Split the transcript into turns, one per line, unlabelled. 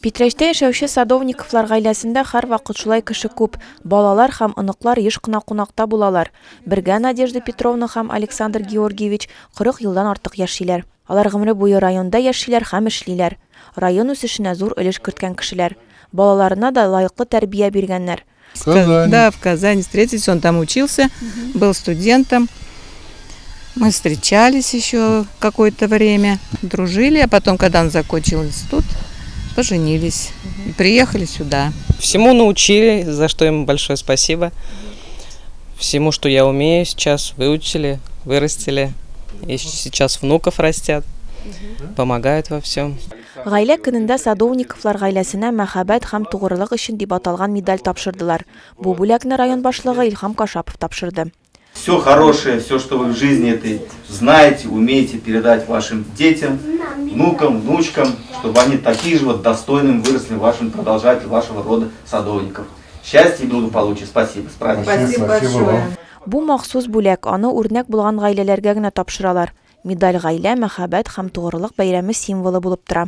Питрәчтә яшәүче Садовниковлар гаиләсендә һәрвакыт шулай кеше күп, балалар һәм оныклар еш кына кунакта булалар. Бергә Надежда Петровна һәм Александр Георгиевич 40 елдан артык яшиләр. Алар гомере буе районда яшиләр һәм эшлиләр. Район үсешенә зур өлеш керткән кешеләр. Балаларына да лаеклы тәрбия биргәннәр.
Казани. Да, в Казани встретились, он там учился, был студентом. Мы встречались еще какое-то время, дружили, а потом, когда он закончил институт, поженились и приехали сюда.
Всему научили, за что им большое спасибо. Всему, что я умею сейчас, выучили, вырастили. И сейчас внуков растят, помогают во всем.
Гаилә көнендә Садовниковлар гаиләсенә Мәхәббәт һәм тугрылык өчен дип аталган медаль тапшырдылар. Бу бүләкне район башлыгы Илһам Кашапов тапшырды.
Все хорошее, все, что вы в жизни этой знаете, умеете передать вашим детям, внукам, внучкам, чтобы они такие же вот достойными выросли вашим продолжателям вашего рода садовников. Счастья и благополучия. Спасибо. С праздником.
Спасибо большое.
Бу махсус бүләк, аны үрнәк булган гаиләләргә генә тапшыралар. Медаль гаилә, мәхәббәт һәм тугрылык бәйрәме символы булып тора.